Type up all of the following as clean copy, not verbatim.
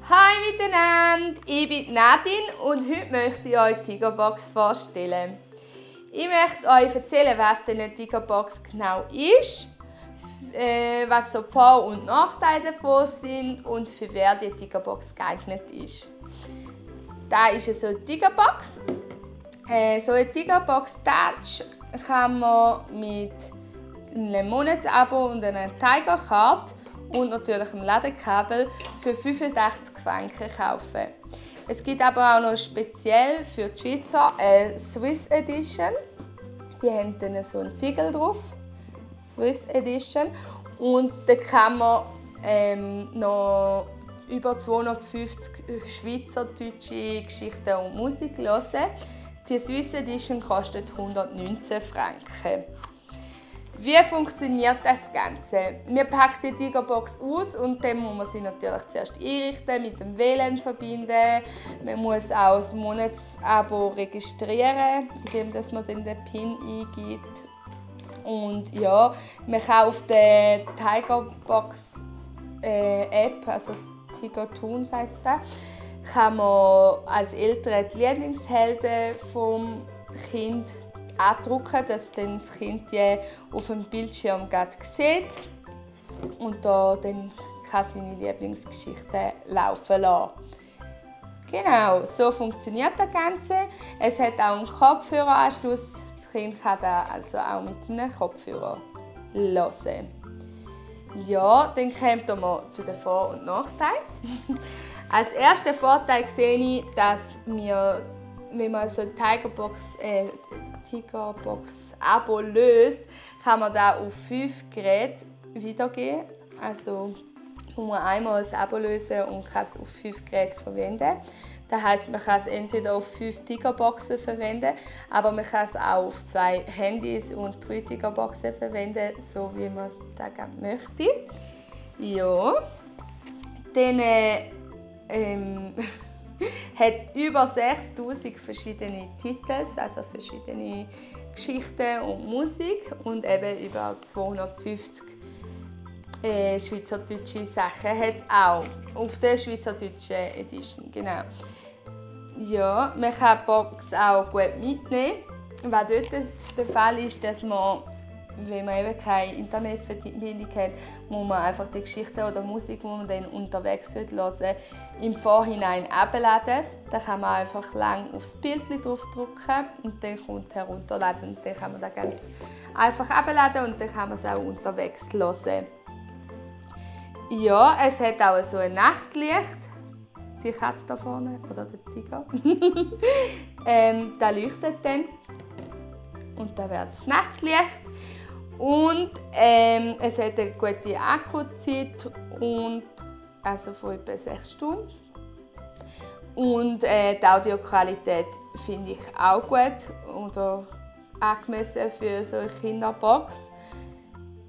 Hi miteinander, ich bin Nadine und heute möchte ich euch die Tigerbox vorstellen. Ich möchte euch erzählen, was denn eine Tigerbox genau ist, was so Vor- und Nachteile davon sind und für wer die Tigerbox geeignet ist. Da ist so eine Tigerbox. So eine Tigerbox Touch kann man mit einem Monatsabo und einer Tiger-Card und natürlich einem Ladekabel für 85 Franken kaufen. Es gibt aber auch noch speziell für die Schweizer eine Swiss Edition. Die haben dann so ein Siegel drauf, Swiss Edition. Und da kann man noch über 250 schweizerdeutsche Geschichten und Musik hören. Die Swiss Edition kostet 119 Franken. Wie funktioniert das Ganze? Wir packen die Tigerbox aus und dann muss man sie natürlich zuerst einrichten, mit dem WLAN verbinden. Man muss auch das Monatsabo registrieren, indem man dann den PIN eingibt. Und ja, man kauft die Tigerbox App, also Tigertoons heisst das, kann man als Eltern die Lieblingshelden vom Kind andrucken, dass dann das Kind die auf dem Bildschirm sieht und da dann kann seine Lieblingsgeschichte laufen lassen. Genau, so funktioniert das Ganze. Es hat auch einen Kopfhöreranschluss. Das Kind kann das also auch mit einem Kopfhörer hören. Ja, dann kommt wir zu den Vor- und Nachteilen. Als ersten Vorteil sehe ich, dass wir, wenn man so ein Tigerbox-Abo löst, kann man das auf 5 Geräte wiedergeben. Also muss man einmal ein Abo lösen und kann es auf 5 Geräte verwenden. Das heisst, man kann es entweder auf 5 Tigerboxen verwenden, aber man kann es auch auf 2 Handys und 3 Tigerboxen verwenden, so wie man das gerne möchte. Ja. Dann hat es über 6000 verschiedene Titel, also verschiedene Geschichten und Musik und eben über 250 schweizerdeutsche Sachen hat es auch auf der schweizerdeutschen Edition, genau. Ja, man kann die Box auch gut mitnehmen. Was dort der Fall ist, dass man, wenn man eben keine Internetverbindung hat, muss man einfach die Geschichten oder Musik, die man dann unterwegs hören, im Vorhinein abladen. Da kann man einfach lang aufs Bild draufdrücken und dann kommt herunterladen. Und dann kann man das ganz einfach abladen und dann kann man es auch unterwegs hören. Ja, es hat auch so ein Nachtlicht. Die Katze da vorne, oder der Tiger. Das leuchtet dann. Und dann wird das Nachtlicht. Und es hat eine gute Akkuzeit, und, also von etwa 6 Stunden. Und die Audioqualität finde ich auch gut oder angemessen für so eine Kinderbox.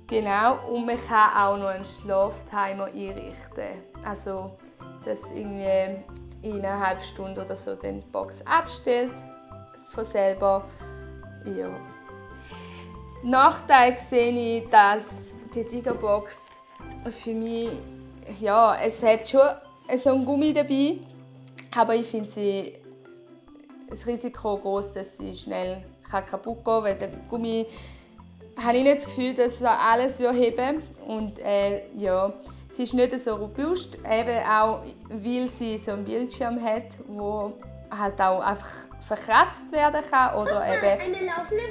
Genau, und man kann auch noch einen Schlaftimer einrichten. Also, dass irgendwie in einer halben Stunde oder so die Box abstellt von selber. Ja. Nachteil sehe ich, dass die Tigerbox für mich, ja, es hat schon so einen Gummi dabei, aber ich finde das Risiko groß, dass sie schnell kaputt gehen kann, weil der Gummi habe ich nicht das Gefühl, dass er alles heben würde. Und ja, sie ist nicht so robust, eben auch weil sie so einen Bildschirm hat, wo halt auch einfach verkratzt werden kann oder Papa, eben eine laufende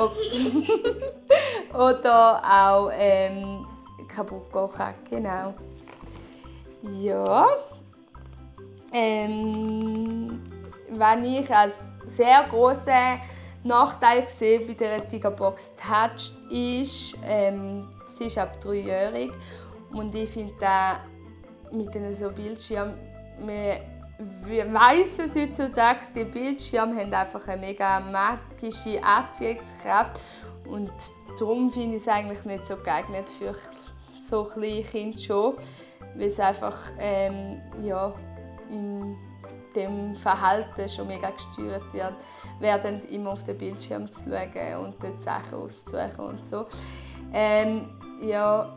Blume. oder auch kaputt gehen kann. Genau. Ja. Was ich als sehr grossen Nachteil sehe bei der Tigerbox Touch ist, sie ist ab 3-jährig und ich finde da mit so Bildschirm, wir weiss es heutzutage, die Bildschirme haben einfach eine mega magische Anziehungskraft und darum finde ich es eigentlich nicht so geeignet für so kleine Kinder schon, weil es einfach ja, in dem Verhalten schon mega gesteuert wird, während immer auf den Bildschirm zu schauen und dort Sachen auszusuchen und so. Ja,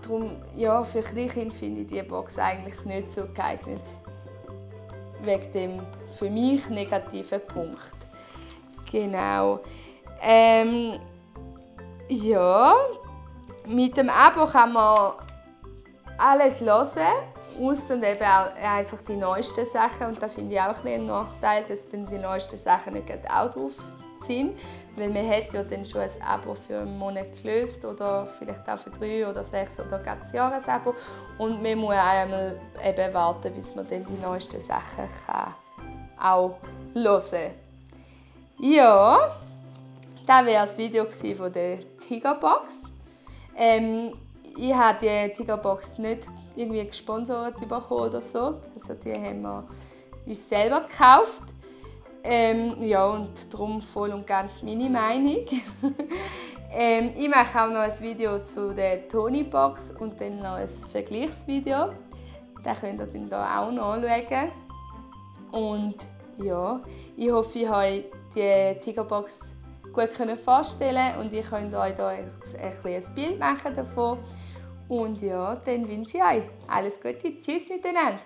darum, ja, für Kleinkinder finde ich diese Box eigentlich nicht so geeignet. Wegen dem für mich negativen Punkt. Genau. Ja, mit dem Abo kann man alles hören, ausser eben auch einfach die neuesten Sachen. Und da finde ich auch ein Nachteil, dass dann die neuesten Sachen nicht auch drauf sind. Weil man hat ja dann schon ein Abo für einen Monat gelöst oder vielleicht auch für 3 oder 6 oder gar ein Jahresabo. Und man muss einmal eben warten, bis man dann die neuesten Sachen auch hören kann. Ja, das war das Video von der Tigerbox. Ich habe die Tigerbox nicht irgendwie gesponsert bekommen oder so. Also die haben wir uns selber gekauft. Ja, und darum voll und ganz meine Meinung. Ich mache auch noch ein Video zu der Tonybox und dann noch ein Vergleichsvideo. Das könnt ihr dann hier auch noch anschauen. Und ja, ich hoffe, ich habe die Tigerbox gut vorstellen und ich könnt euch hier ein Bild machen davon. Und ja, dann wünsche ich euch alles Gute. Tschüss miteinander.